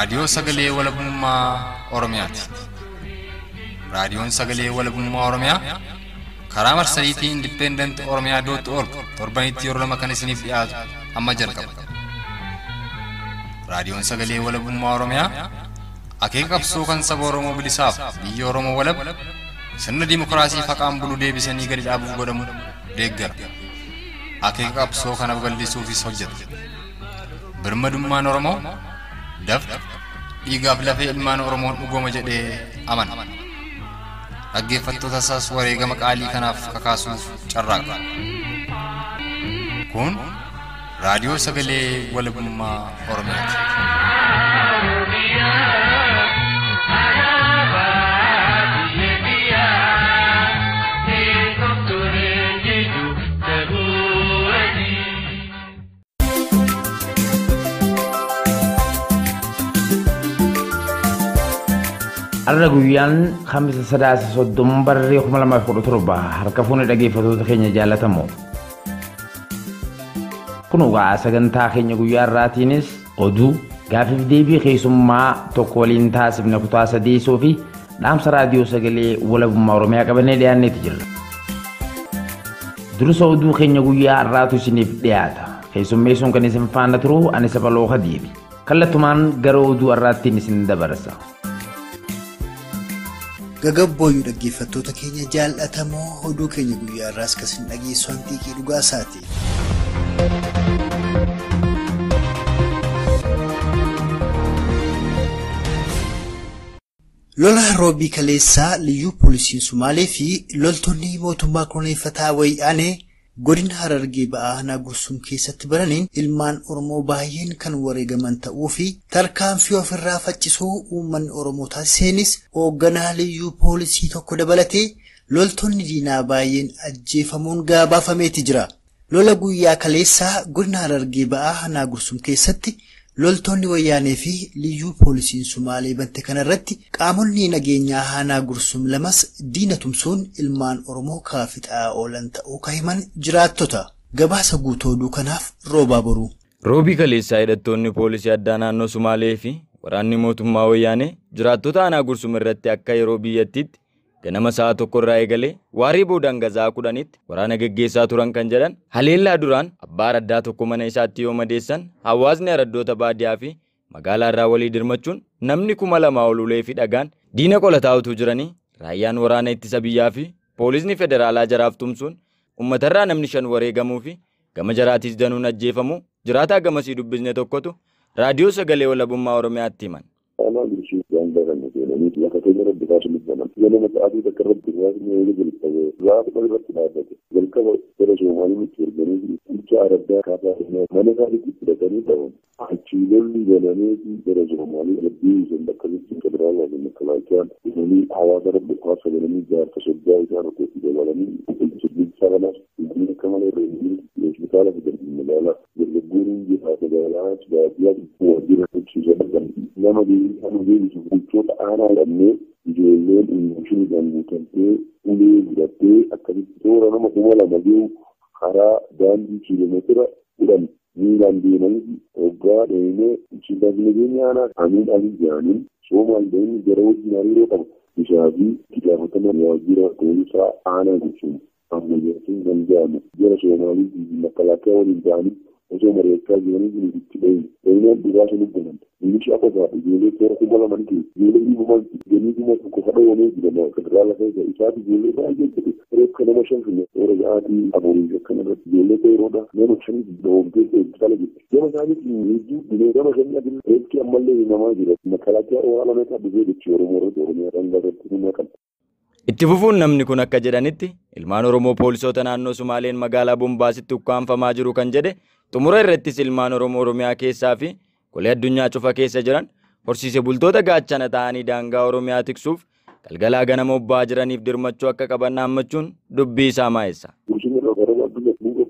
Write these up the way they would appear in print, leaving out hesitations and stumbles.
Raadiyoo Sagalee Walabummaa Oromiyaati. Raadiyoon Sagalee Walabummaa Oromiyaa karaa marsariitii Independent Oromiyaa dot org torbanitti yeroo lama kan isiniif dhiyaatu amma jalqaba. Raadiyoon Sagalee Walabummaa Oromiyaa akeeka qabsoo kan saba Oromoo bilisaaf biyya Oromoo walab sirna dimookiraasii faqaan bulu deebisanii gadi dhaabuuf godhamu deeggara. Akeeka qabsoo kana babal'isuufis hojjeta. Birmadummaan Oromoo dafqa dhiigaaf lafee ilmaan Oromoon dhugooma jedhee amana. Dhaggeeffattoota isaas wareegama qaalii kanaaf kakaasuuf carraaqa. Kun Raadiyoo Sagalee Walabummaa Oromiyaati. Har'a guyyaan Kamisa 30 barree 2017 harka fuunee dhaggeeffattoota keenya jaalatamoo. Kun egaa sagantaa keenya guyyaa har'aatiinis oduu gaafiif deebii keessummaa tokko waliin taasifne kutaa sadeessoo fi dhaamsa raadiyoo sagalee walabummaa Oromiyaa qabannee dhiyaanneeti jirra. Dursa oduu keenya guyyaa har'aatu isiniif dhiyaata. Keessummeessuun kan isin faana turu ani Sabaloo Kadiiri. Kallattumaan gara oduu har'aattiin isin dabarsa. Gagabbooyyuu dhaggeeffattoota keenya jaallatamoo oduu keenya guyyaa har'aas kan isin dhageessu Antiiqii Dhugaasaati. Lola roobii kaleessaa liyyuu poolisiin Sumaalee fi loltoonni mootummaa koloneeffataa Wayyaanee godina Harargee ba'aa aanaa Gursum keessatti baraniin ilmaan Oromoo baay'een kan wareegaman ta'uu fi tarkaanfii ofirraa faccisuu uummanni Oromoo taasiseenis hoogganaa liyyuu poolisii tokko dabalatee loltoonni diinaa baay'een ajjeefamuun gabaafameeti jira. Lola guyyaa kaleessaa godina Harargee ba'aa aanaa Gursum keessatti loltoonni Wayyaanee fi liyyuu poolisiin Sumaalee bante kanarratti qaamonni nageenyaa aanaa Gursum lamas diina tumsuun ilmaan Oromoo kaafixaa oolan ta'uu kan himan jiraattota. Gabaasa guutuu oduu kanaaf Roobaa Boruu. Roobii kaleessaa hidhattoonni poolisii addaa naannoo Sumaalee fi waraanni mootummaa Wayyaanee jiraattota aanaa Gursum irratti akka yeroo biyyattiitti ganama sa'a tokko irraa eegalee waarii boodaan gazaa 10tti waraana geggeessaa turan kan jedhan haleellaa duraan abbaa araddaa tokko mana isaatti yoo madeessan hawaasni araddoota baadiyyaa fi magaalaa irraa walii dirmachuun namni 2000 ol ulee fi dhagaan diina qolataa utuu jiranii raayyaan waraana ittisa biyyaa fi poolisni federaalaa jaraaf tumsuun uummatarraa namni 5 wareegamuu fi gama jaraatiis danuun ajjeefamu jiraataa gamasii dubbisne tokkotu raadiyoo sagalee walabummaa Oromiyaatti himan. Karaa daandii kiiloomeetira 10 miilaan deemanii hoggaa dheeyinee nageenya aanaa Amiin Alii jedhaniin Soomaal deemni gara wajjin hariiroo qaba. Isaa fi itti gaafatama waajjira poolisaa aanaa Gursum ammayyeessuun danda'amu jara Soomaalii fi makalaakaa waliin ta'anii osoo mari'achaa jiranii itti dheeyine. Dheeyinaan dhugaa sun hubbaman. Milishaa qofaa ijoollee toora 2000 keessa ijoollee dhiibumaan ganii 1000 fadhoomee jira federaala keessa isaati ijoollee baay'ee jedhe reeffa nama 5 finne toora ga'aatii afurii akkana irratti ijoollee tooroodha nama 5 dhoomtee hospitaala jirti. Gama isaaniitiin hedduu dhibee gama shanii adii reeffi ammallee himamaa jira. Makalaakaa waraana meeqa dhufee jechi Oromoo irratti Oromiyaa dhangaa irratti hima kan. Itti fufuun namni kun akka jedhanitti ilmaan Oromoo poolisoota naannoo Sumaaleen magaalaa Bombaasitti ukkaanfamaa jiru kan jedhe xumura irrattis ilmaan Oromoo Oromiyaa keessaa fi golee addunyaa cufa keessa jiran horsiise bultoota gaachana ta'anii daangaa Oromiyaa tiksuuf galgalaa ganama obbaa jiraniif dirmachuu akka qaban dhaammachuun dubbii isaa maa'essa.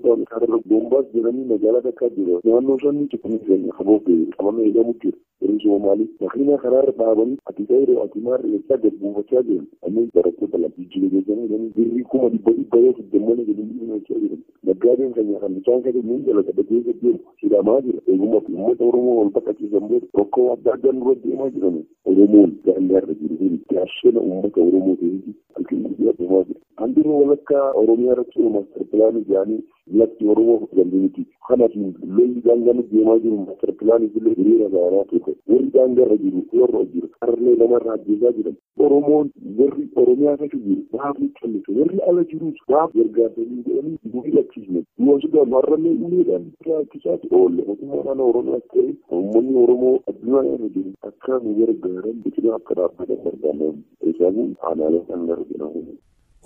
bobba'an karaa Bombaas jedhanii magaalaa takkaa jira. Naannoo shanni ciqanii keenya kaboobbee qabamee eegamu jira. Warri Soomaalii makiinaa karaarra dhaabanii ati ta'ee ati maarra jechaa gad buufachaa jiran. Ammoo barattoota lama jijjiiree geessanii jedhanii birrii 100,000 yoo fiddan malee jedhanii dhimma jiran. Naggaadeen keenya kan bishaan keessa nuun jala qabatee deemu hidhamaa jira. Eeguma uummata Oromoo wal baqachiisan booda rakkoo adda addaa nurra deemaa jiran. Oromoon daangaarra jiru kun gaachana uummata Oromoo ta'eeti halkan guyyaa deemaa jira. Handhuura walakkaa Oromiyaa irratti maaster pilaanii jedhanii lafti Oromoo galii miti. Kanaaf lolli daangaa nuti deemaa jiru maaster pilaanii illee hiriira gaaraa ture. Warri daangaarra jiru warra jiru harree namarraa ajjeesaa jiran. Oromoon warri Oromiyaa keessa jiru maaf nu callisu warri ala jirus maaf gargaarsanii jedhanii nu hidhachiisne. Nu as gaanu harrallee uleedhaan ittisaati oolle mootummaa naannoo Oromiyaas ta'e uummanni Oromoo addunyaa irra jiru akka nu gargaaran biqilaa akka dhaabbatan barbaanna. Keessaafu aanaalee kan gara jedhamu.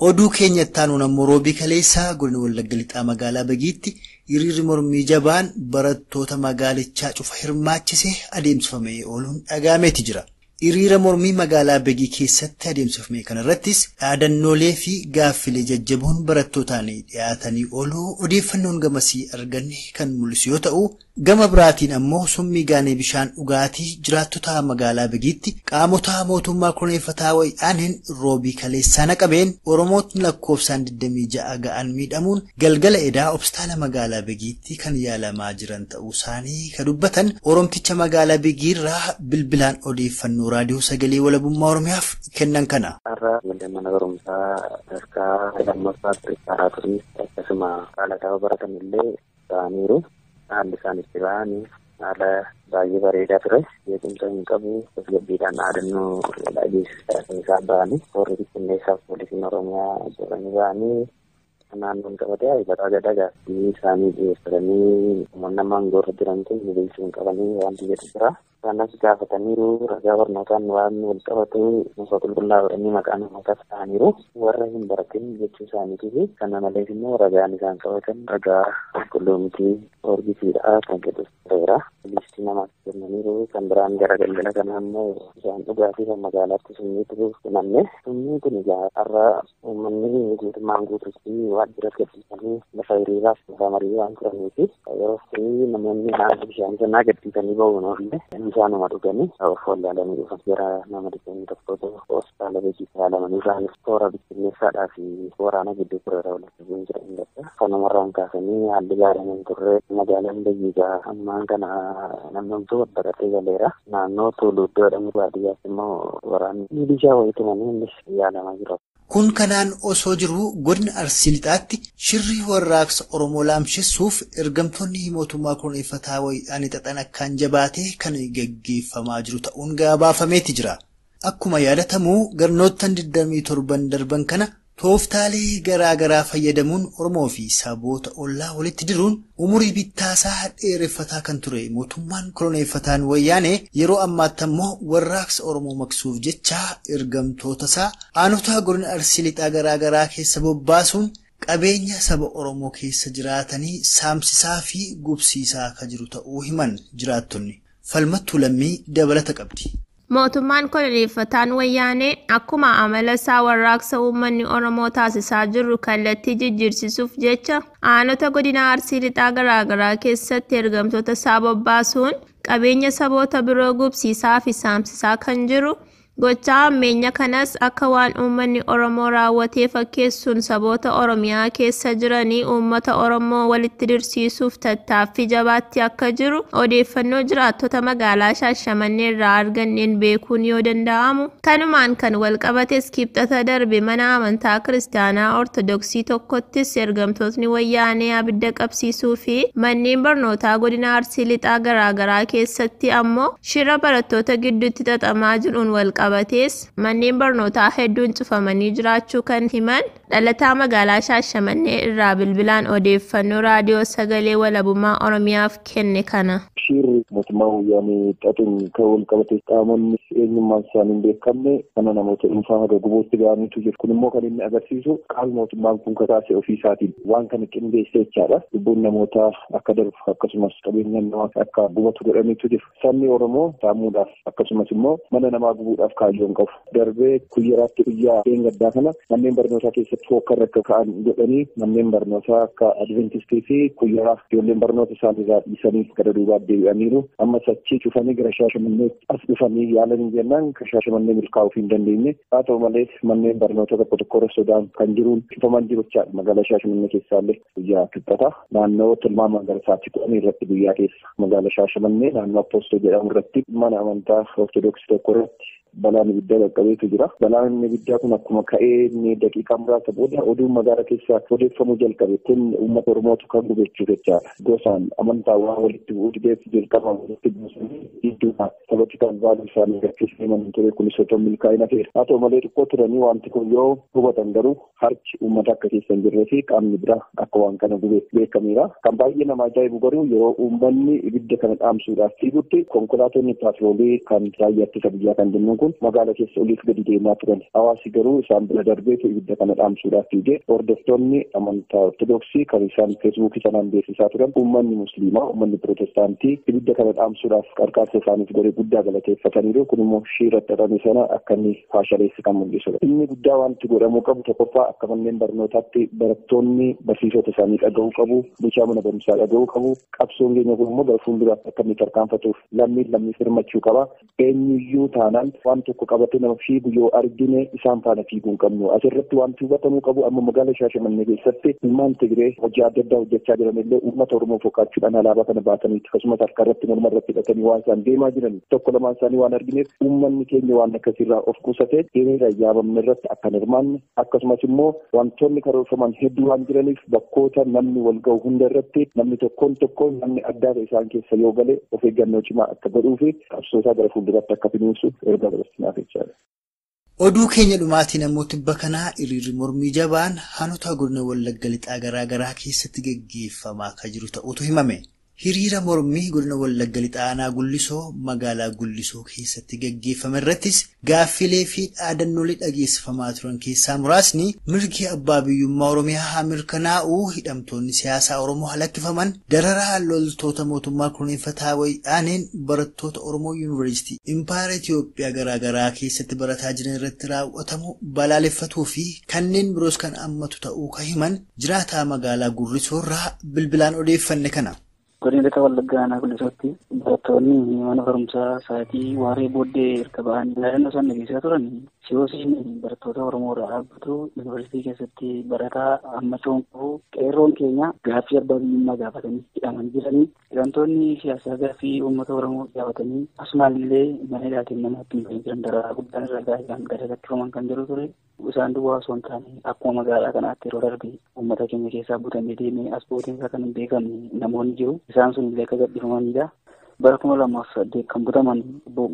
Oduu keenya itti aanuun ammoo roobii kaleessaa godina Wallagga Lixaa magaalaa Bagiitti hiriirri mormii jabaan barattoota magaalichaa cufa hirmaachisee adeemsifamee ooluun dhaga'ameeti jira. Hiriira mormii magaalaa Begii keessatti adeemsifame kanarrattis dhaadannoolee fi gaaffilee jajjaboon barattootaan dhiyaatanii ooluu odeeffannoon gamasii arganne kan mul'isu yoo ta'u, gama biraatiin ammoo summii gaanii bishaan dhugaatii jiraattota magaalaa Begiitti qaamota mootummaa koloneeffataa wayyaaniin roobii kaleessaa naqabeen Oromootni lakkoofsaan 26 ga'an miidhamuun galgala edaa hospitaala magaalaa Begiitti kan yaalamaa jiran ta'uu isaanii kan dubbatan Oromticha magaalaa Begiirraa bilbilaan odeeffannoo raadiyoo sagalee walabummaa Oromiyaaf kennan kana. Har'a mana barumsaa sadarkaa lammaffaatti karaa turis akkasuma haala gaafa baratan illee ta'aniiru. Haalli isaan itti ba'anii haala baay'ee bareedaa ture. Beekumsa hin qabu tasgabbiidhaan dhaadannoo dhageessisaa kan isaan ba'anii warri bittinneessaaf poolisiin Oromiyaa jedhanii ba'anii naannoon qabatee ariifataa gadaa gaaffii isaanii dhiyeeffatanii namoonni amma aangoo irra jiran kun bilchuu hin qabanii wanti jedhu jira. Kanas gaafataniiru ragaa barnootaan waan wal qabatu muka qulqullaa godhanii maqaa namootaas ta'aniiru warra hin baratin jechuu isaaniitiif kana malees immoo ragaan isaan qabatan ragaa qulqulluu miti orgisiidha kan jedhu tureera. Liistii namaaf kennaniiru kan biraan gara galgala kana immoo bishaan dhugaatii kan magaalaatti summiitu kenamne. Summiin kun egaa har'a uummanni guutummaan guutuutti waajjira gadhiisanii lafa hiriiraaf lafa marii waan turaniifi yeroo fi namoonni naannoo bishaan sanaa gadhiisanii ba'uun oolle bishaanuma dhuganii of wallaalanii dhufan gara nama 21 hospitaala Beekiitti yaalamanii isaanis toora bittinneessaadhaa fi waraana gidduu tureera walitti bu'iinsa hin gadda. Kanumarraan kaasanii haalli gaariin hin turre magaalaan Beekiigaa ammaan kana namnumtuu baqatee galeera. Naannoo Tuuluuddoo jedhamu baadiyyaatti immoo waraanni milishaa wayii tumanii innis yaalamaa jira. Kun kanaan osoo jiru godina Arsii Lixaatti shirri warraaqsa Oromoo laamsessuuf ergamtoonni mootummaa koloneeffataa wayyaanii xaxan akkaan jabaatee kan gaggeeffamaa jiru ta'uun gabaafameeti jira. Akkuma yaadatamu garnoottan 27 darban kana tooftaalee garaa garaa fayyadamuun Oromoo fi saboota ollaa walitti diruun umurii bittaasaa dheereffataa kan ture mootummaan koloneeffataan wayyaane yeroo ammaatti ammoo warraaqsa Oromoo maqsuuf jecha ergamtoota isaa aanota godina Arsii Lixaa garaa garaa keessa bobbaasuun qabeenya saba Oromoo keessa jiraatanii saamsisaa fi gubsiisaa kan jiru ta'uu himan jiraattonni. Falmattuu Lammii dabalata qabdi. Mootummaan koloneeffataan wayyaanee akkuma amala isaa warraaqsa uummanni Oromoo taasisaa jiru kallattii jijjiirsisuuf jecha aanota godina Arsii Lixaa garaagaraa keessatti ergamtoota isaa bobbaasuun qabeenya saboota biroo gubsiisaa fi saamsisaa kan jiru gochaa hammeenya kanas akka waan uummanni Oromoo raawwatee fakkeessuun saboota Oromiyaa keessa jiranii uummata Oromoo walitti dirsiisuuf tattaaffii jabaatti akka jiru odeeffannoo jiraattota magaalaa Shaashamannee irraa arganneen beekuun yoo danda'amu. Kanumaan kan walqabates kibxata darbe mana amantaa Kiristaanaa Ortodoksii tokkottis ergamtootni wayyaanee abidda qabsiisuu fi manneen barnootaa godina Arsii Lixaa garaagaraa keessatti ammoo shira barattoota gidduutti xaxamaa jiruun walqabatees manneen barnootaa hedduun cufamanii jiraachuu kan himan dhalataa magaalaa Shaashamannee irraa bilbilaan odeeffannoo raadiyoo sagalee walabummaa Oromiyaaf kenne kana. Shirri mootummaa wayyaanee xaxuun kan wal qabate qaamonni eenyummaan isaanii hin beekamne kana namoota dhuunfaa haga gubootti ga'aniitu jiru. Kun immoo kan inni agarsiisu qaamni mootummaan kun kakaase ofii isaatiin waan kana qindeesse jechaadha. Lubbuun namootaa akka darbu akkasumas qabeenyaan namaa akka gubatu godhaniitu jiru. Sabni Oromoo saamuudhaaf akkasumas immoo mana namaa gubuudhaaf kaayyoo hin qabu. Darbee guyyaraatti guyyaa gaddaa kana manneen barnootaa keessatti keessatti hookarra akka ka'an godhanii manneen barnootaa akka Adventistii fi Kuyyaraa ijoolleen barnoota isaanii dhiisanii gara duubaa deebi'aniiru. Ammas achii cufanii gara Shaashamanneetti as dhufanii yaalanii jennaan Shaashamannee milkaa'uu hin dandeenye. Haa ta'u malee manneen barnoota tokko tokko sodaan kan jiruun cufaman jiru jechaadha. Magaalaa Shaashamannee keessaallee guyyaa kibxata naannoo tilmaamaan gara sa'aatii 10 irratti guyyaa keessa magaalaa Shaashamannee naannoo Appoostoo jedhamu irratti mana amantaa Ortodoksii tokko irratti balaan ibiddaa qaqqabeetu jira. Balaan ibiddaa kun akkuma ka'ee daqiiqaa muraasa booda oduun magaalaa keessaa odeeffamuu jalqabe kun uummata Oromootu kan gubechuuf jechaadha. Gosaan amantaa waan walitti bu'uu dideef jalqaba walitti buusanii gidduudhaan politikaal vaaluu isaanii argachuuf deeman ture kunis otoo milkaa'ina ta'eera. Haa ta'u malee xiqqoo turanii wanti kun yoo hubatan garuu harki uummata akka keessa hin jirree fi qaamni biraa akka waan kana gube beekameera. Kan baay'ee nama ajaa'ibu garuu yeroo uummanni ibidda kana dhaamsuudhaaf fiigutti konkolaatonni paatroolii kan raayyaa ittisa biyyaa kan jennuun kun magaalaa keessa oliif gadi deemaa turan. Hawaasi garuu isaan bira darbeetu ibidda kana dhaamsuudhaaf fiigee hordoftoonni amantaa Ortodoksii kan isaan feesbuukii sanaan beeksisaa turan uummanni Musliimaa, uummanni Pirootestaantii ibidda kana dhaamsuudhaaf qarqaarsa isaaniif godhe guddaa galateeffataniiru. Kun immoo shiira xaxame sana akka inni faashaleessi kan mul'isudha. Inni guddaa wanti godhamuu qabu tokkoffaa akka manneen barnootaatti barattoonni barsiisota isaanii dhaga'uu qabu, bulchaa mana barumsaa dhaga'uu qabu. Qabsoon keenya kun immoo gara fuulduraatti akka inni tarkaanfatuuf lammiin lammiif hirmachuu qaba. Eenyuyyuu taanaan waan tokko qabatee nama fiigu yoo argine isaan faana fiiguu hin qabnu. Asirratti wanti hubatamuu qabu amma magaalaa Shaashamannee keessatti ilmaan Tigree hojii adda addaa hojjechaa jiran illee uummata Oromoo fokkaachuudhaan alaabaa kana baatanii akkasumas harka irratti morma irratti hidhatanii waan isaan deemaa jiran tokko lamaan isaanii waan argineef uummanni keenya waan akkasirraa of qusatee hiriira yaabamne irratti akka hin hirmaanne akkasumas immoo wantoonni karoorfaman hedduu waan jiraniif bakkoota namni wal ga'u hunda irratti namni tokkoon tokko namni addaa isaan keessa yoo gale of eeggannoo cimaa akka godhuu fi qabsootaa gara fuulduraatti akka finiinsu ergaa dabarsinaaf jechaadha. Oduu keenya dhumaatii namoota bakkanaa hiriirri mormii jabaan hanota godina Wallagga Lixaa garaa garaa keessatti geggeeffamaa akka jiru ta'utu himame. Hiriira mormii godina Wallagga Lixaa aanaa Gullisoo magaalaa Gullisoo keessatti geggeeffame irrattis gaaffilee fi dhaadannoolee dhageessifamaa turan keessaa muraasni mirgi abbaa biyyummaa Oromiyaa haa mirkanaa'uu, hidhamtoonni siyaasaa Oromoo haa lakkifaman, dararaa loltoota mootummaa kunuunfataa wayyaaneen barattoota Oromoo Yuunivarsiitii Impaayera Itoophiyaa garaa garaa keessatti barataa jiran irratti raawwatamu balaaleffatuu fi kanneen biroos kan ammatu ta'uu kan himan jiraataa magaalaa Gullisoo irraa bilbilaan odeeffanne kana. Godina Lixa Wallaggaa aanaa Gullisootti barattoonni mana barumsaa sa'aatii waaree booddee erga ba'anii yaadannoo isaan dhageessisaa turan siyoosiin barattoota Oromoo irraa dhaabbatu yuunivarsiitii keessatti barataa hammachuun qabu qeerroon keenya gaaffii abbaa biyyummaa gaafatanii hidhamanii jiranii hidhamtoonni siyaasaa gaaffii uummata Oromoo gaafatanii asumaan illee mana hidhaatiin namoota hin jiran dararaa guddaan irra gahaa gadi lakkifaman kan jiru ture. Isaan duwwaa osoo hin taane akkuma magaalaa kanaatti yeroo darbe uummata keenya keessaa butamee deemee as booteen kan hin beekamne namoonni jiru. Isaan sun illee akka gadhiifamanidha. Bara 2008 kan butaman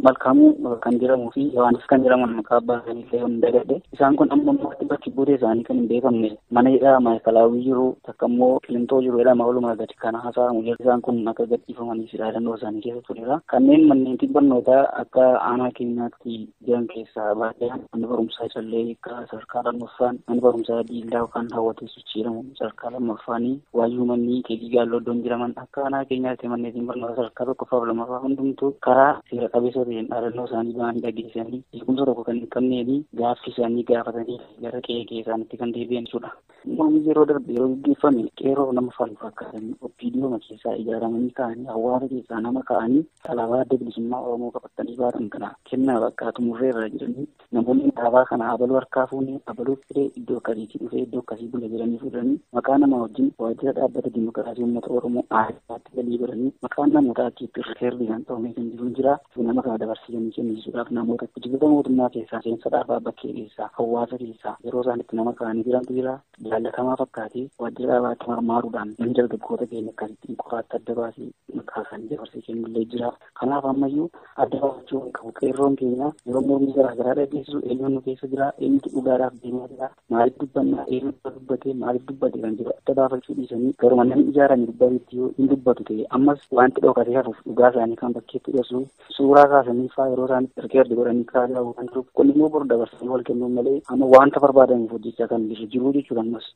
Malkaamuu kan jedhamuu fi Yohaannis kan jedhaman maqaa abbaa isaanii illee hin dagadhe. Isaan kun amma ammaatti bakki buutee isaanii kan hin beekamne mana hidhaa maayikalaawwii jiru takka immoo Qilintoo jiru jedhama walumaa gadi kan haasa'amu jira. Isaan kun akka gadhiifamaniif dhaadannoo isaanii keessa tureera. Kanneen manneen barnootaa akka aanaa keenyaatti jiran keessaa baay'een manni barumsaa isallee akka sadarkaa lammaffaan manni barumsaa Diillaa yookaan Hawwatee Sochii jedhamu sadarkaa lammaffaanii Waayyuu manni Keekii Gaalloo iddoon jedhaman akka aanaa keenyaatti manneen barnootaa sadarkaa tokkoffaa lammaffaa hundumtuu karaa seera qabeessa ta'een dhaadannoo isaanii ba'anii dhageessisanii beekumsa tokko kan hin qabnee fi gaaffii isaanii gaafatanii gara qe'ee isaaniitti kan deebi'an jechuudha. Mormii yeroo darbe yeroo gaggeeffame qeerroo nama falmu fakkaatanii OPDO keessaa ijaaramanii ka'anii hawaasa keessaa nama ka'anii alaabaa adda bilisummaa Oromoo qabatanii baatan kana kennaa bakka xumurreerra jedhanii namoonni alaabaa kana abaluu harkaa fuunee abaluu fidee iddoo akkasiitii dhufee iddoo akkasii bula jedhanii fuudhanii maqaa namaa wajjin waajjira dhaabbata dimokiraasii uummata Oromoo aadaatti galii godhanii maqaan namoota achitti seerri kan ta'ame kan jiru jira. Nama kana dabarsanii kennisuudhaaf namoota hojjettoota mootummaa keessaa seensa dhaabaa bakkee keessaa hawaasa keessaa yeroo isaan itti nama ka'anii jirantu jira. Jaallatamaa fakkaatee waajjira dhaabaatti marmaaruudhaan namni dargaggoota keenya akkasittiin qofaatti adda baasee maqaa isaanii dabarsee kennullee jira. Kanaaf ammayyuu adda baafachuu hin qabu. Qeerroon keenya yeroo mormii garaa garaa dhageessisu eenyuun nu keessa jira, eenyutu dhugaadhaaf deemaa jira, maaliif dubbannaa, eenyutu dubbate, maaliif dubbate kan jiru adda baafachuu dhiisanii garuma namni ijaarame dubbatetti yoo hin dubbatu ta'e ammas wanti dhokatee hafuuf dhugaa isaanii kan bakkeetti dhiyeessu suuraa kaasanii faa yeroo isaan erga godhanii kaa'aa waan jiruuf kun immoo bor dabarsanii wal kennuun malee amma wanta barbaadaniif hojjechaa kan jiru jechuudha ammas.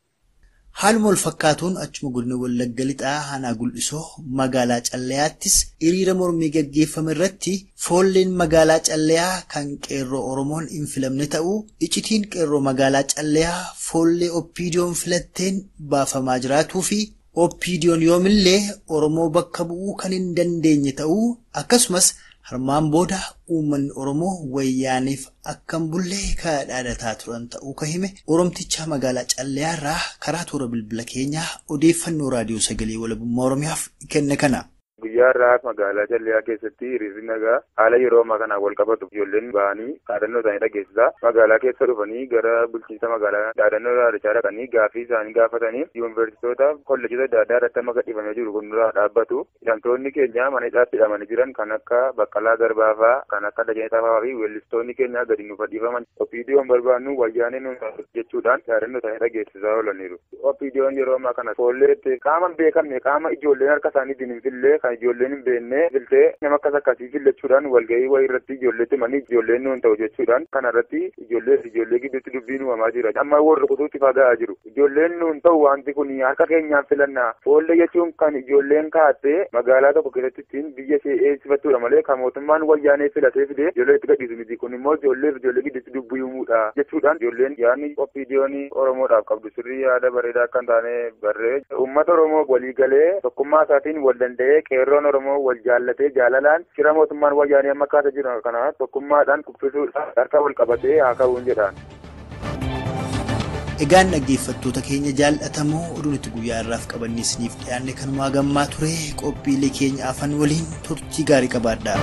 Haaluma wal fakkaatuun achuma godina Wallagga Lixaa Aanaa Gul'isoo magaalaa Callayaattis hiriira mormii gaggeeffame irratti foolleen magaalaa Callayaa kan qeerroo Oromoon hin filamne ta'uu iccitiin qeerroo magaalaa Callayaa foollee OPDO'n filatteen baafamaa jiraatuu fi OPDO'n yoomillee Oromoo bakka bu'uu kan hin dandeenye ta'uu akkasumas harmaan booda uummanni Oromoo wayyaaniif akka hin bulle kadhaadhataa turan ta'uu kan hime Oromticha magaalaa Callayaa irraa karaa toora bilbila keenyaa odeeffannoo raadiyoo sagalee walabummaa Oromiyaaf kenne kana. Guyyaa har'aa magaalaa Callayaa keessatti hiriirri nagaa haala yeroo ammaa kanaan wal qabatu ijoolleen ba'anii dhaadannoo isaanii dhageessisaa magaalaa keessa dhufanii gara bulchiinsa magaalaa dhaadannoo dhaadachaa dhaqanii gaaffii isaanii gaafatanii yuunivarsiitota kolleejota adda addaa irratti amma gadhiifamee jiru kun dura dhaabbatu. Hidhamtoonni keenya mana hidhaatti hidhamanii jiran kan akka Baqqalaa Garbaa fa'aa kan akka Dajanee Xaafaa fi weellistoonni keenya gadi nuuf dhiifaman OPDO'n barbaannu wayyaanee nuun jechuudhaan dhaadannoo isaanii dhageessisaa oolaniiru. OPDO'n yeroo ammaa kana foolleetti qaama hin beekamne qaama ijoolleen harka isaaniitiin hin fillee kan ijoolleen hin beekne filtee nama akkas akkasii fillachuudhaan walgahii wayii irratti ijoolleetti manii ijoolleen nuun ta'u jechuudhaan kana irratti ijoollee fi ijoollee gidduutti dubbiin uumamaa jira. Amma warri kutuutti fagaa'aa jiru. Ijoolleen nuun ta'u wanti kun harka keenyaan filannaa. Foollee jechuun kan ijoolleen kaattee magaalaa tokko keessatti ittiin biyya ishee eegsifattuudha malee kan mootummaan wayyaanee filatee fidee ijoollee itti gadhiisu miti. Kun immoo ijoollee fi ijoollee gidduutti dubbii uumuudha jechuudhaan ijoolleen yaadni OPDO'n Oromoodhaaf qabdu sirrii yaada bareedaa akka hin taane barree uummata Oromoo walii galee tokkummaa isaatiin wal danda'ee qeerroon Oromoo wal jaallatee jaalalaan shira mootummaan wayyaanee amma kaasa jiru kana tokkummaadhaan kuffisuudhaan harka wal qabatee haa ka'uun jedhaan. Egaan dhaggeeffattoota keenya jaallatamoo oduu nuti guyyaa irraaf qabannee isiniif dhiyaanne kanumaa gammaa ture qophiilee keenya afan waliin turtii gaarii qabaadhaa.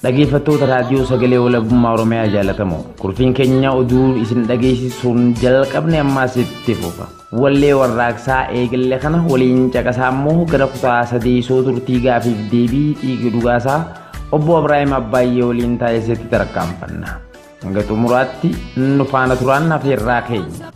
Dhaggeeffattoota raadiyoo sagalee walabummaa Oromiyaa jaallatamoo kurfiin keenya oduu isin dhageessisuun jalqabne ammaas itti fufa. Wallee warraaqsaa eegalle kana waliin caqasaa immoo gara kutaa sadeessoo turtii gaafiif deebii dhiigi dhugaasaa obbo Abiraahim Abbaay'ee waliin taasisetti tarkaanfanna. Hanga xumuraatti nu faana turaan afeerraa keenya.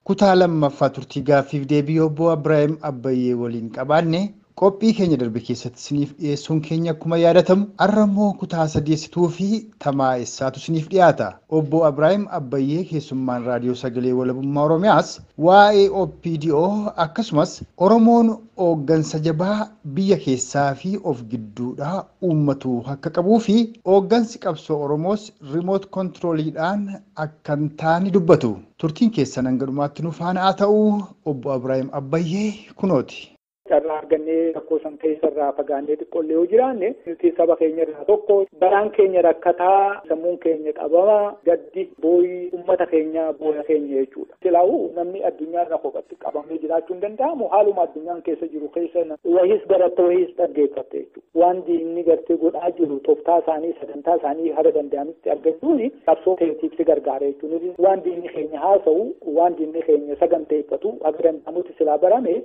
Kutaa lammaffaa turtii gaaffiif deebii obbo Abiraahim Abbayyee waliin qabaanne qophii keenya darbe keessatti isiniif dhiyeessuun keenya akkuma yaadatamu har'a immoo kutaa sadeessituu fi tamaa'essaatu isiniif dhiyaata. Obbo Abiraahim Abbayyee keessummaan raadiyoo sagalee walabummaa Oromiyaas waa'ee OPDO akkasumas Oromoon hooggansa jabaa biyya keessaa fi of gidduudhaa uummatu akka qabuu fi hooggansi qabsoo Oromoos riimoot kontirooliidhaan akka hin taane dubbatu. Turtiin keessan hanga dhumaatti nu faana haa ta'u. Obbo Abiraahim Abbayyee kunooti. Carraa argannee rakkoo san keessarraa fagaannee xiqqoollee yoo jiraanne nuti saba keenya irraa tokko baraan keenya rakkataa sammuun keenya qabamaa gaddi booyii uummata keenya booya keenya jechuudha. Silaa'uu namni addunyaa irra kophatti qabamee jiraachuu hin danda'amu haaluma addunyaan keessa jiru keessa wahiis baratte wahiis dhaggeeffatte jechuudha. Waan diinni gartee godhaa jiru tooftaa isaanii sagantaa isaanii haala danda'amitti argachuun qabsoo keetiif si gargaara jechuudha. Waan diinni keenya haasa'u waan diinni keenya saganteeffatu haga danda'amutti silaa barame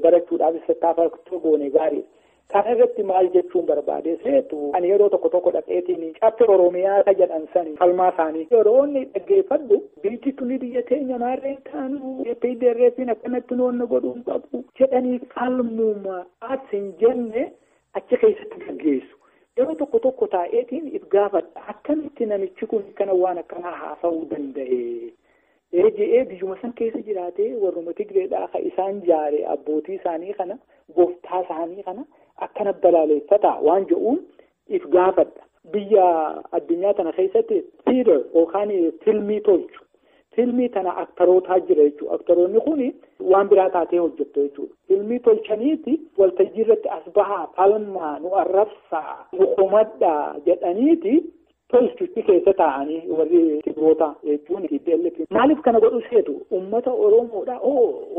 barachuudhaaf tattaafachuu goone gaariidha. Kana irratti maal jechuun barbaade seetu ani yeroo tokko tokko dhaqeetiin Caffee Oromiyaa ka jedhan sani falmaa isaanii yeroo inni dhaggeeffadhu biyyi tuni biyya teenya maarreen taanu PDRFin akkanatti nu godhuu hin qabu jedhanii falmuma as hin jenne achi keessatti gaggeessu. Yeroo tokko tokko taa'eetiin if gaafadha akkamitti namichi kun kana waan akkanaa haasa'uu danda'e. Eeji'ee biyyuma san keessa jiraatee warruma Tigreedhaa ka isaan jaare abbootii isaanii kana gooftaa isaanii kana akkana balaaleffata waan jedhuun if gaafadha. Biyya addunyaa tana keessatti theater yookaan filmii tolchu. Filmii tana aktarootaa jira jechuudha. Aktaroonni kun waan biraa taatee hojjettu jechuudha. Filmii tolchaniiti waltajjii irratti as bahaa falmaa nu arrabsaa nu komadhaa jedhaniiti tolchutti keessa taa'anii warri Tigroota jechuun TPLF. Maaliif kana godhu seetu uummata Oromoodha.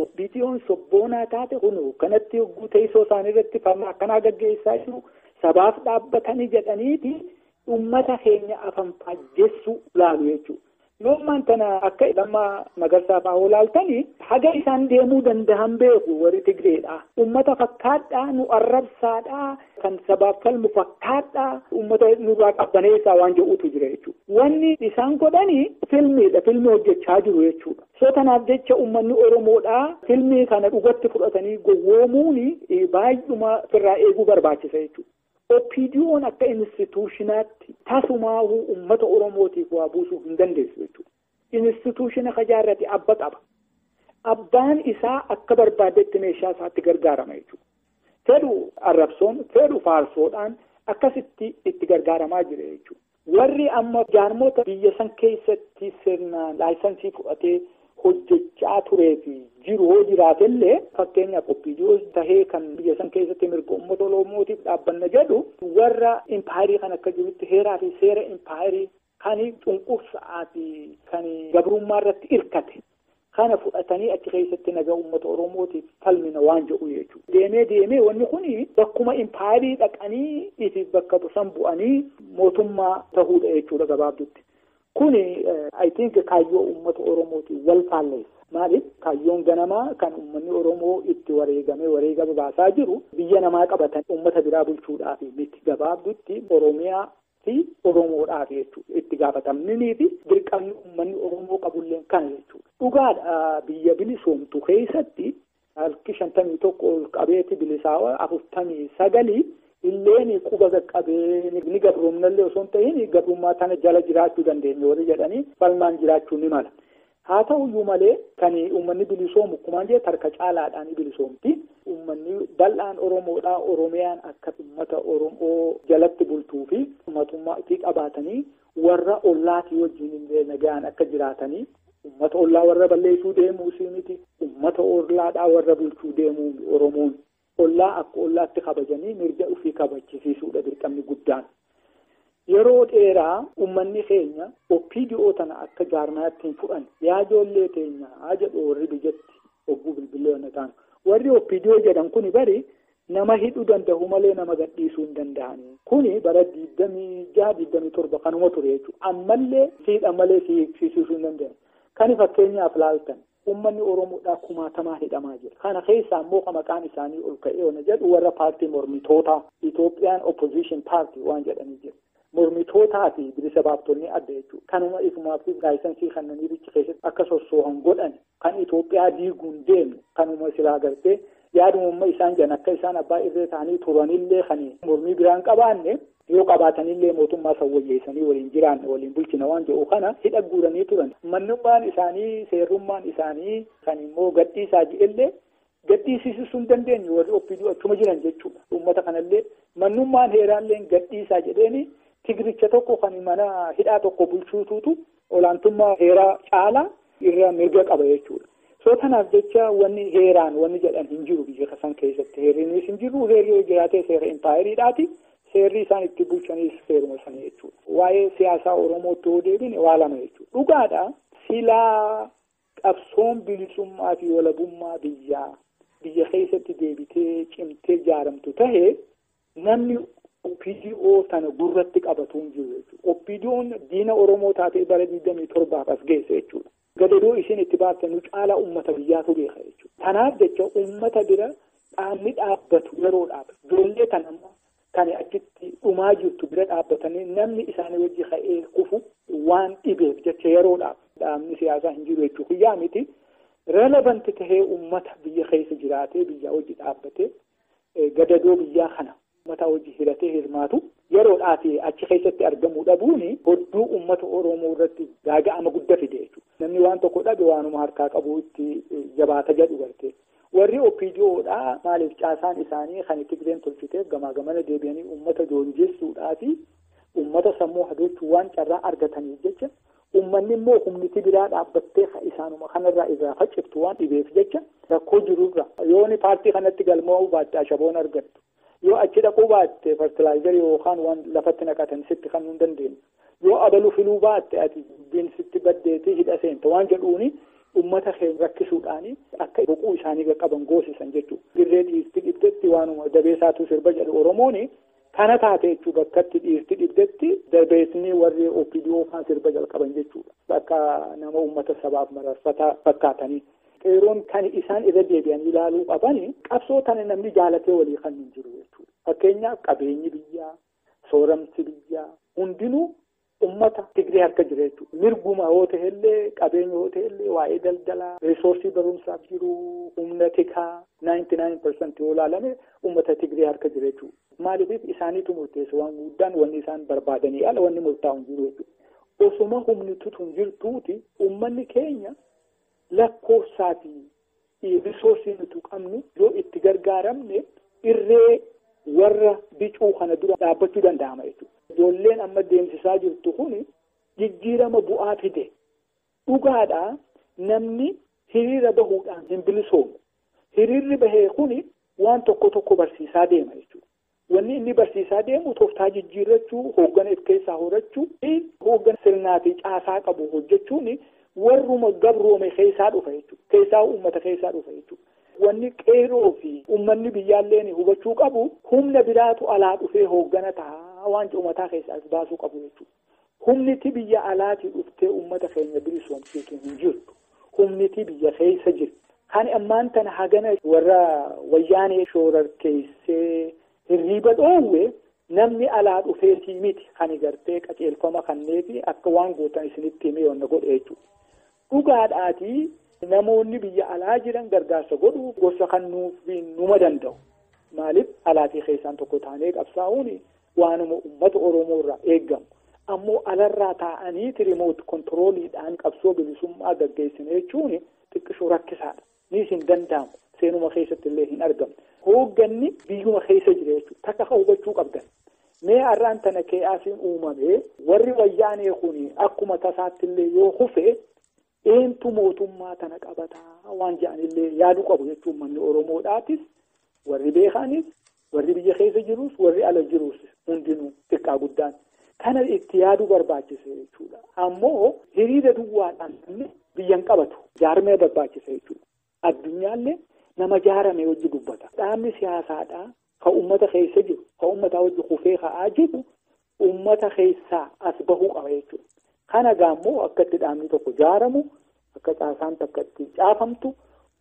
OPDO'n sobboonaa taate kun kanatti hogguu teessoo isaanii irratti falma akkanaa gaggeessaa jiru sabaaf dhaabbatanii jedhaniiti uummata keenya afaan faajjessuu laalu jechuudha. Yoommaan tana akka Lammaa Magarsaa fa'aa olaaltanii haga isaan deemuu danda'an beeku warri Tigreedha. Uummata fakkaadhaa nu arrabsaadhaa kan sabaaf falmu fakkaadhaa uummata nurraa qabbaneessaa waan jedhutu jira jechuudha. Wanni isaan godhanii filmiidha. Filmii hojjechaa jiru jechuudha. So kanaaf jecha uummanni Oromoodhaa filmii kana dhugatti fudhatanii gowwoomuun baay'uma ofirraa eeguu barbaachisa jechuudha. OPDO'n akka instituushinaatti tasumaa uummata Oromootiif waa buusuu hin dandeessu jechuudha. Instituushina kajaarrate abba qaba. Abbaan isaa akka barbaadetti meeshaa isaatti gargaarama jechuudha. Fedhu arrabsoon, fedhu faarsoodhaan akkasitti itti gargaaramaa jira jechuudha. Warri amma jaarmota biyya san keessatti sirnaan laayisansii fudhatee hojjechaa turee fi jiru hoo jiraatellee fakkeenyaaf OPDO tahee kan biyya san keessatti mirga uummata Oromootiif dhaabbanna jedhu warra impaayirii kan akka jirutti heeraa fi seera impaayirii kan cunqursaa fi kan gabrummaa irratti hirkate kana fudhatanii achi keessatti nagaa uummata Oromootiif falmina waan jedhu jechuudha. Deemee deemee wanni kun bakkuma impaayirii dhaqanii ifi bakka san bu'anii mootummaa ta'uudha jechuudha gabaabdutti. Kuni I think kaayyoo uummata Oromootiin wal faalleessa. Maaliif kaayyoon ganamaa kan uummanni Oromoo itti wareegamee wareegama baasaa jiru biyya namaa qabatan uummata biraa bulchuudhaaf miti gabaabdutti Oromiyaa fi Oromoodhaaf jechuudha. Itti gaafatamnii fi dirqamni uummanni Oromoo qabulleen kana jechuudha. Dhugaadha biyya bilisoomtu keessatti harki 51 ol qabeeti bilisaa 49 illeen quba qaqqabee ni gabroomnallee osoo hin ta'in gabrummaa tana jala jiraachuu dandeenya warri jedhanii falmaan jiraachuu ni mala. Haa ta'uyyuu malee kan uummanni bilisoomu akkumaan jedhe tarka caalaadhaan bilisoomti. Uummanni bal'aan Oromoodhaa Oromiyaan akka uummata Oromoo jalatti bultuu fi uummatummaa itti qabaatanii warra ollaatii wajjin illee nagaan akka jiraatanii uummata ollaa warra balleessuu deemuu miti uummata ollaadhaa warra bulchuu deemuu Oromoon. Ollaa akka ollaatti kabajanii mirga ofii kabachisiisuudha dirqamni guddaan. Yeroo dheeraa uummanni keenya OPDO tana akka jaarmaatti hin fudhanne yaa ijoollee teenya haa jedhu warri biyyatti obbuu bilbilee wanna ta'an. Warri OPDO jedhan kuni bari nama hidhuu danda'u malee nama gadhiisuu hin danda'ani. Kuni bara 26 27 kanuma ture jechuudha. Ammallee siidha malee siisiisuu hin danda'an. Kani fakkeenyaaf laaltan. Uummanni Oromoodhaa kumaatamaa hidhamaa jira. Kana keessaa immoo maqaan isaanii ol ka'ee ona jedhu warra paartii mormitootaa Itoophiyaan Opposition Party waan jedhanii jiru. Mormitootaa fi bilisa baaftonni adda jechuudha. Kanuma ifumaaf laayisansii kanneen bichi keessatti akka sossoohan godhan kan Itoophiyaa diiguun deemne kanuma silaa gartee yaadummaa isaan jedhan akka isaan abbaa irree ta'anii turanillee kan mormii biraan qabaanne yoo qabaatanillee mootummaa san wayyeessanii waliin jiraanne waliin bulchina waan jedhu kana hidha guuranii turan. Mannummaan isaanii seerrummaan isaanii kan immoo gadhiisaa jedhellee gadhiisisuu hin dandeenye warri OPDO achuma jiran jechuudha. Uummata kanallee mannummaan heeraallee gadhiisaa jedheeni Tigricha tokko kan mana hidhaa tokko bulchuutuutu olaantummaa heeraa caalaa irra mirga qaba jechuudha. So kanaaf jecha wanni heeraan wanni jedhan hin jiru biyya san keessatti heerrinis hin jiru heerri yoo jiraate seera impaayeriidhaati. Seerri isaan itti bulchanis seeruma sana jechuudha. Waa'ee siyaasaa Oromootti yoo deebine waa lama jechuudha. Dhugaadha silaa qabsoon bilisummaa fi walabummaa biyyaa biyya keessatti deebitee cimtee ijaaramtu tahee namni OPDO tana gurratti qabatu hin jiru jechuudha. OPDO'n diina Oromoo taatee bara 27 as geesse jechuudha. Gadadoo isheen itti baatte nu caalaa uummata biyyaatu beeka jechuudha. Kanaaf jecha uummata bira Dhaabni dhaabbatu yeroodhaaf ijoollee kan ammoo kan achitti dhumaa jirtu bira dhaabbatanii namni isaanii wajji ka'ee kufu waan dhibeef jecha yeroodhaaf dhaabni siyaasaa hin jiru jechuu kiyyaa miti. Relevant tahee uummata biyya keessa jiraatee biyya hojii dhaabbatee gadadoo biyyaa kana uummata hojii hiratee hirmaatu yeroodhaaf achi keessatti argamuu dhabuun hodduu uummata Oromoo irratti gaaga'ama guddaa fide jechuudha. Namni waan tokko dhabe waanuma harkaa qabu itti jabaata jedhu garte. Warri OPDOdhaa maaliif caasaan isaanii kan Tigreen tolchiteef gamaa gamana deebi'anii uummata joonjessuudhaa fi uummata sammuu hadochuu waan carraa argataniif jecha uummanni immoo humniti biraa dhaabbattee isaanuma kanarraa irraa facciftu waan dhibeef jecha rakkoo jirurra yooni paartii kanatti galmaa'uu baatte ashaboon argattu yoo achi dhaquu baatte fertilaayizarii yookaan waan lafatti naqatan sitti kan hin dandeenye yoo abalu filuu baatte ati dubbiin sitti baddeetii hidha seenta waan jedhuuni uummata keenya rakkisuudhaani akka boquu isaanii qaqqaban goosisan jechuudha. Dirree dhiirti dhibdetti waanuma dabeessaatu sirba jedhu Oromooni kana taate jechuu bakkatti dhiirti dhibdetti dabeessni warri OPDO faan sirba jalqaban jechuudha. Akka nama uummata sabaaf mararfataa fakkaatanii. Qeeroon kan isaan irra deebi'anii ilaaluu qabani qabsoo tana namni jaalatee walii kan hin jiru jechuudha. Fakkeenyaaf qabeenyi biyyaa, sooramsi biyyaa hundinuu uummata Tigree harka jira jechuudha. Mirguma yoo ta'ellee qabeenya yoo ta'ellee waa'ee daldalaa, reesoorsii barumsaaf jiru, humna tikaa 99% yoo ilaalame uummata Tigree harka jira jechuudha. Maaliif isaaniitu murteessa waan guddaan wanni isaan barbaadanii ala wanni murtaa'u hin jiru jechuudha. Osuma humni tun jirtuuti uummanni keenya lakkoofsaa fi risoorsii nuti qabnu yoo itti gargaaramne irree warra bicuu kana dura dhaabbachuu danda'ama jechuudha. Ijoolleen amma deemsisaa jirtu kun jijjiirama bu'aa fide. Dhugaadhaa namni hiriira bahuudhaan hin bilisoomu. Hiriirri bahee kun waan tokko tokko barsiisaa deema jechuudha. Wanni inni barsiisaa deemu tooftaa jijjiirrachuu, hooggana of keessaa horachuu, hooggana sirnaa fi caasaa qabu hojjechuun warruma gabroome keessaa dhufa jechuudha. Keessaa uummata keessaa dhufa jechuudha. Wanni qeeroo fi uummanni biyyaalleen hubachuu qabu humna biraatu alaa dhufee hooggana ta'a waan uummataa keessaa baasuu qabu jechuudha. Humniti biyya alaatii dhuftee uummata keenya bilisoomsiitu hin jirtu. Humniti biyya keessa jirti. Kan ammaan tana hagana warra wayyaanee shoorarkeessee hirriiba dhoowwe namni alaa dhufeetii miti kan gartee qajeelfama kanneefi akka waan gootan isinitti himee yoonna godhe jechuudha. Dhugaadhaatii namoonni biyya alaa jiran gargaarsa godhuu gorsa kan nuuf numa danda'u. Maaliif alaatii keessaan tokko taanee qabsaa'uun waanuma uummata Oromoo irraa eegamu. Ammoo alarraa taa'anii rimoot kontirooliidhaan qabsoo bilisummaa gaggeessine jechuun xiqqishoo rakkisaadha. Nis hin danda'amu. Seenuma keessatti illee hin argamu. Hoogganni biyyuma keessa jira jechuudha. Takka hubachuu qabdan. Mee har'aan tana keeyaasiin uumame warri wayyaanee kun akkuma tasaatti illee yoo kufe eentu mootummaa tana qabataa waan jedhanillee yaaduu qabu jechuun manni Oromoodhaatis warri beekanis warri biyya keessa jirus warri ala jirus hundinuu xiqqaa guddaan kana itti yaaduu barbaachise jechuudha. Ammoo hiriira duwwaadhaan biyyan qabatu jaarmee barbaachise jechuudha. Addunyaallee nama jaarame hojii dubbata. Dhaabni siyaasaadhaa kan uummata keessa jiru kan uummataa hojii kufee ka'aa jiru uummata keessaa as bahuu qaba jechuudha. Kana gaammoo akka itti dhaabni tokko jaaramu akka caasaan takka itti caafamtu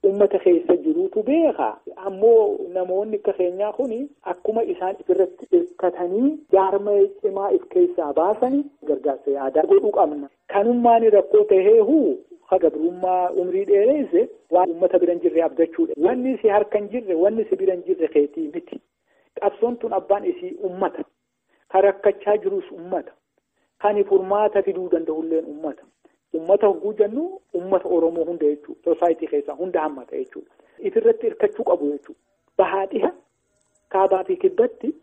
uummata keessa jiruutu beeka. Ammoo namoonni akka keenyaa kun akkuma isaan ifirratti hirkatanii jaarmee cimaa if keessaa baasanii gargaarsa yaadaa godhuu qabna. Kanummaan rakkoo taheehu gabrummaa umrii dheereesse waan uummata bira hin jirre abdachuudha. Wanni si harka hin jirre wanni si bira hin jirre keetii miti. Qabsoon tun abbaan isii uummata. Kan rakkachaa jirus uummata. Kan furmaata fiduu danda'ulleen uummata. Uummata hogguu jennu uummata Oromoo hunda jechuudha. Sosaayitii keessaa hunda hammata jechuudha. Ifirratti hirkachuu qabu jechuudha. Bahaa dhiha kaabaa fi kibbatti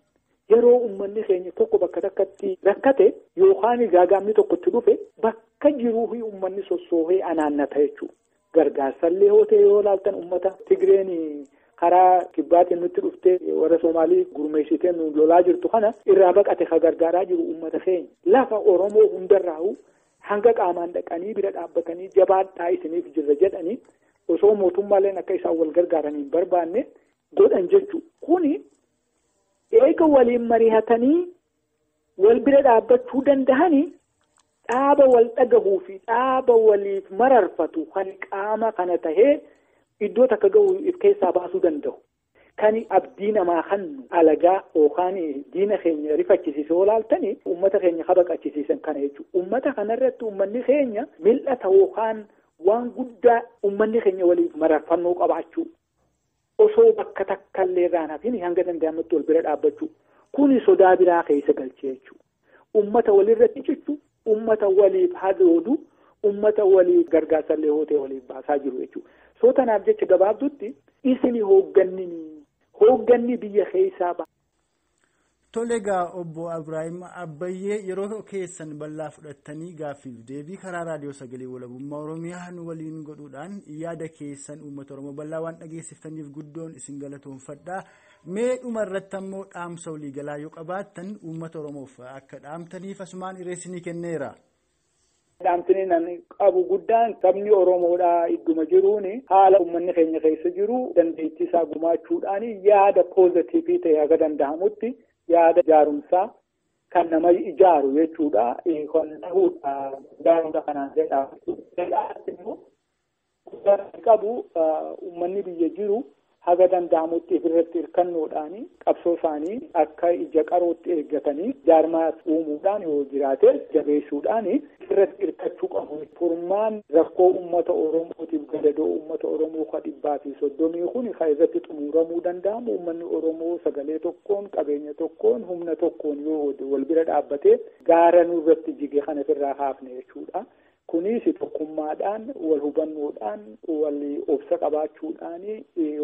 yeroo uummanni keenya tokko bakka takkatti rakkate yookaan gaagaamni tokkotti dhufe bakka jiruu fi uummanni sossoohee anaannata jechuudha. Gargaarsallee yoo ta'e yoo ilaaltan uummata Tigreen karaa kibbaatiin nutti dhuftee warra Soomaalii gurmeessitee nu lolaa jirtu kana irraa baqate ka gargaaraa jiru uummata keenya. Lafa Oromoo hundarraa'u hanga qaamaan dhaqanii bira dhaabbatanii jabaadhaa isiniif jirra jedhanii osoo mootummaaleen akka isaan wal gargaaranii hin barbaanne godhan jechuudha. Kuni eega waliin mari'atanii wal bira dhaabbachuu danda'anii dhaaba wal dhagahuu fi dhaaba waliif mararfatu kan qaama kana tahee iddoo takka gahu if keessaa baasuu danda'u. Kan abdii namaa hannu alagaa yookaan diina keenya rifachisiisoo laaltanii uummata keenya kabaqachisiisan kana jechuudha. Uummata kanarratti uummanni keenya mil'ata yookaan waan guddaa uummanni keenya waliif mararfannoo qabaachuu osoo bakka takkallee irraan hafin hanga danda'amutti wal bira dhaabbachuu kuni sodaa biraa keessa galchee jechuudha. Uummata walirratti cichu, uummata waliif hadoodu, uummata waliif gargaarsallee hootee waliif baasaa jiru jechuudha. Soo tanaaf jecha gabaabdutti isin hoogganni biyya keessaa ba'a. Tole egaa obbo Ibraayim Abbayyee yeroo keessan bal'aa fudhattanii gaaffiif deebii karaa raadiyoo sagalee walabummaa Oromiyaa nu waliin godhuudhaan yaada keessan uummata Oromoo bal'aa waan dhageessiftaniif guddoon isin galatoonfadha. Mee dhuma irratti ammoo dhaamsa waliigalaa yoo qabaattan uummata Oromoof akka dhaamtaniif asumaan irreessinii kenneera. Dhaamsni nan qabu guddaan sabni Oromoodhaa idduma jiruun haala uummanni keenya keessa jiru dandeettii isaa gumaachuudhaan yaada poozitiivii ta'e haga danda'amutti yaada jaarumsaa kan nama ijaaru jechuudha. Kan ta'uudha jaarumsa kanaan jedhaa. Qabu uummanni biyya jiru haga danda'amutti ofirratti hirkannoodhaan qabsoo isaanii akka ija qarootti eeggatanii jaarmaa uumuudhaan yoo jiraate jabeessuudhaan ofirratti hirkachuu qabu. Furmaan rakkoo uummata Oromootiif gadadoo uummata Oromoo ka 130 kun kan irratti xumuramuu danda'amu uummanni Oromoo sagalee tokkoon qabeenya tokkoon humna tokkoon yoo wal bira dhaabbatee gaara nurratti jige kana ofirraa kaafne jechuudha. Kunis tokkummaadhaan wal hubannoodhaan wal obsa qabaachuudhaan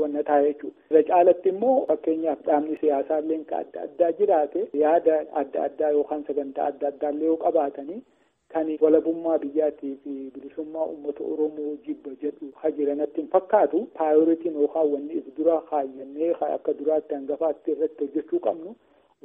wanna ta'a jechuudha. Irra caalatti immoo fakkeenyaaf dhaabni siyaasaa illee kan adda addaa jiraate yaada adda addaa yookaan sagantaa adda addaa illee yoo qabaatanii kan walabummaa biyyaatii fi bilisummaa uummata Oromoo jibba jedhu hajiranatti hin fakkaatu. Piraayoritiin yookaan wanni if dura kaayyannee akka duraatti hangafaatti irratti hojjechuu qabnu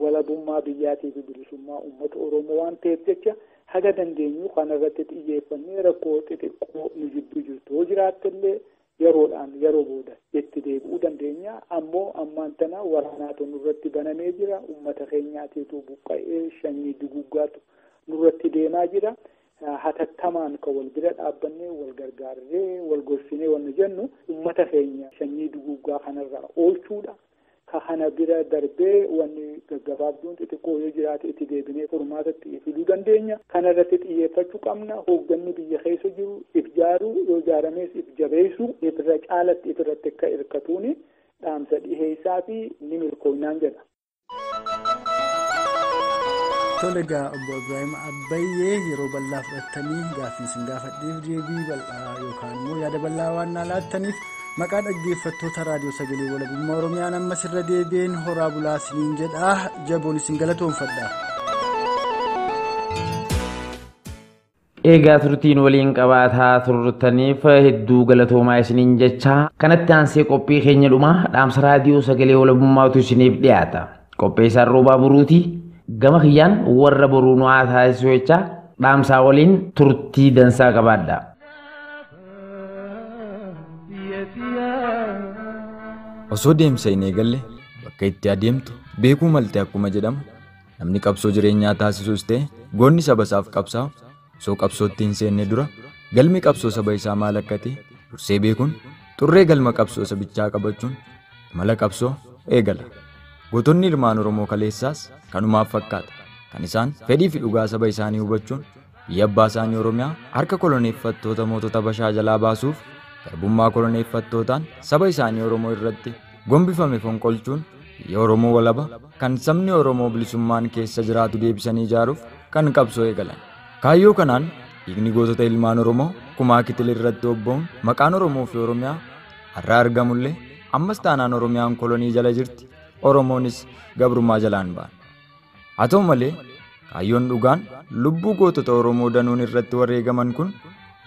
walabummaa biyyaatii fi bilisummaa uummata Oromoo waan ta'eef jecha haga dandeenyu kanarratti xiyyeeffannee rakkoo xixiqqoo nu jidduu jirtu yoo jiraattellee yeroodhaan yeroo booda itti deebi'uu dandeenya. Ammoo ammaan tana waraanaatu nurratti banamee jira. Uummata keenyaatiitu buqqa'ee sanyii duguggaatu nurratti deemaa jira. Hatattamaan kan wal bira dhaabbannee wal gargaarree wal gorsinee wanni jennu uummata keenya sanyii duguggaa kanarraa oolchuudha. Kana bira darbee wanni gaggabaabduun xixiqqoo yoo jiraate itti deebinee furmaatatti fiduu dandeenya. Kana irratti xiyyeeffachuu qabna. Hoogganni biyya keessa jiru if jaaruu yoo ijaarames if jabeessu ifirra caalatti ifirratti akka hirkatuuni dhaamsa dhiheessaa fi ni milkoonnaan jedha. Tole egaa obbo Ibraayim Abbayyee yeroo bal'aa fudhattanii gaaffii isin gaafadheef deebii bal'aa yookaan immoo yaada bal'aa waan naa laattaniif maqaa dhaggeeffattoota raadiyoo sagalee walabummaa Oromiyaan ammas irra deebiin horaa bulaa isiniin jedha. Jaboon isin galatoonfadha. Eegaa turtiin waliin qabaataa turtaniif hedduu galatoomaa isiniin jecha kanatti aansee qophii keenya dhumaa dhaamsa raadiyoo sagalee walabummaatu isiniif dhiyaata. Qopheessaan Roobaa Boruuti. Gama kiyyaan warra boruu nu haa taasisu jecha dhaamsaa waliin turtii dansaa qabaadha. Osoo deemsa hin eegalle bakka itti adeemtu beekuu malte akkuma jedhamu namni qabsoo jireenyaa taasisus ta'e goonni saba isaaf qabsaa'u osoo qabsootti hin seenne dura galmi qabsoo saba isaa maal akka ta'e dursee beekuun xurree galma qabsoo sabichaa qabachuun imala qabsoo eegala. Gootonni ilmaan Oromoo kaleessaas kanumaaf fakkaata. Kan isaan fedhii fi dhugaa saba isaanii hubachuun biyya abbaa isaanii Oromiyaa harka koloneeffattoota mootota Habashaa jalaa baasuuf garbummaa koloneeffattootaan saba isaanii Oromoo irratti gombifame fonqolchuun biyya Oromoo walaba kan sabni Oromoo bilisummaan keessa jiraatu deebisanii ijaaruuf kan qabsoo eegalan. Kaayyoo kanaan dhiigni gootota ilmaan Oromoo kumaa kitil irratti obboon maqaan Oromoo fi Oromiyaa har'a argamullee ammas taanaan Oromiyaan kolonii jala jirti. Oromoonis gabrummaa jalaan ba'an. Haa ta'u malee kaayyoon dhugaan lubbuu gootota Oromoo danuun irratti wareegaman kun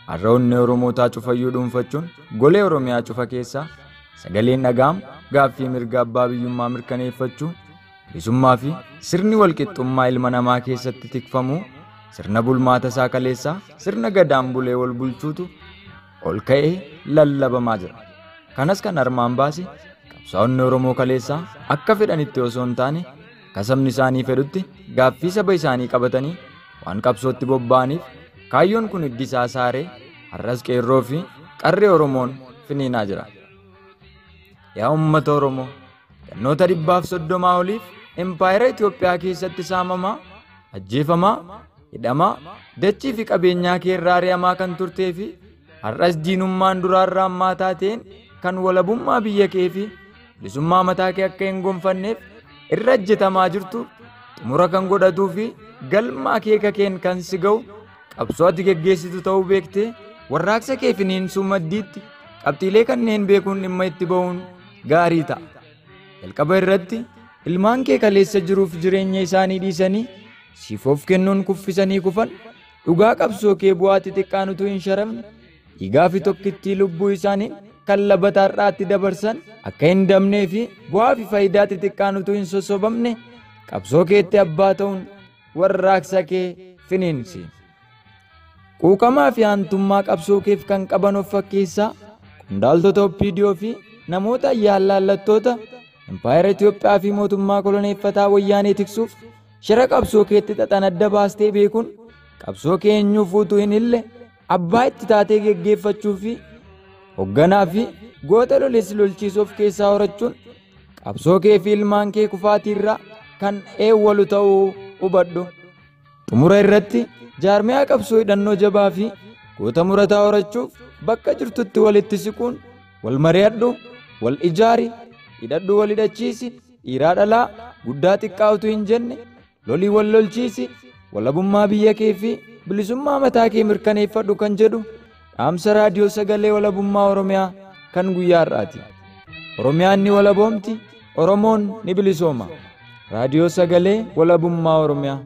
har'a onnee Oromootaa cufayyuu dhuunfachuun golee Oromiyaa cufa keessaa sagaleen dhaga'amu gaaffii mirga abbaa biyyummaa mirkaneeffachuu bilisummaa fi sirni walqixxummaa ilma namaa keessatti tikfamuu sirna bulmaata isaa kaleessaa sirna gadaan bulee wal bulchuutu ol ka'ee lallabamaa jira. Kanas kan armaan baase qabsaa'onni Oromoo kaleessaa akka fedhanitti osoo hin taane akka sabni isaanii fedhutti gaaffii saba isaanii qabatanii waan qabsootti bobba'aniif kaayyoon kun hiddi isaa saaree har'as qeerroo fi qarree Oromoon finiinaa jira. Yaa uummata Oromoo, gannoota 130 oliif Impaayera Itoophiyaa keessatti saamamaa, ajjeefamaa, hidhamaa, dachii fi qabeenyaa kee irraa ari'amaa kan turtee fi har'as diinummaan duraarraa ammaa taateen kan walabummaa biyya kee fi bilisummaa mataa kee akka hin gonfanneef irra hojjetamaa jirtu xumura kan godhatuu fi galma akeeka keen kan si ga'u qabsoo ati geggeessitu ta'uu beektee warraaqsa kee finiinsuu maddiitti qabxiilee kanneen beekuun dhimma itti ba'uun gaarii ta'a. Jalqaba irratti ilmaan kee kaleessa jiruuf jireenya isaanii dhiisanii siif of kennuun kuffisanii kufan dhugaa qabsoo kee bu'aa xixiqqaan utuu hin sharamne dhiigaa fi tokkittii lubbuu isaanii kan labataa har'aatti dabarsan akka hin dabnee fi bu'aa fi faayidaa xixiqqaan utuu hin sossobamne qabsoo keetti abbaa ta'uun warraaqsa kee finiinsi. Quuqamaa fi aantummaa qabsoo keef kan qaban of fakkeessaa qondaaltota OPDO fi namoota ayyaanlaallattoota Impaayera Itoophiyaa fi mootummaa koloneeffataa wayyaanee tiksuuf shira qabsoo keetti xaxan adda baastee beekuun qabsoo kee eenyuuf utuu hin ille abbaa itti taatee geggeeffachuu fi hoogganaa fi goota loleessi lolchiisuu of keessaa horachuun qabsoo kee fi ilmaan kee kufaatiirraa kan eewwalu ta'uu hubadhu. Xumura irratti jaarmiyaa qabsoo hidhannoo jabaa fi goota murataa horachuuf bakka jirtutti walitti siquun wal mari'adhu, wal ijaari, hidhadhu, wal hidhachiisi, dhiiraa dhalaa guddaa xiqqaa utuu hin jenne lolii wal lolchiisi, walabummaa biyya kee fi bilisummaa mataa kee mirkaneeffadhu kan jedhu dhaamsa raadiyoo sagalee walabummaa Oromiyaa kan guyyaa har'aati. Oromiyaan ni walaboomti, Oromoon ni bilisooma. Raadiyoo sagalee walabummaa Oromiyaa.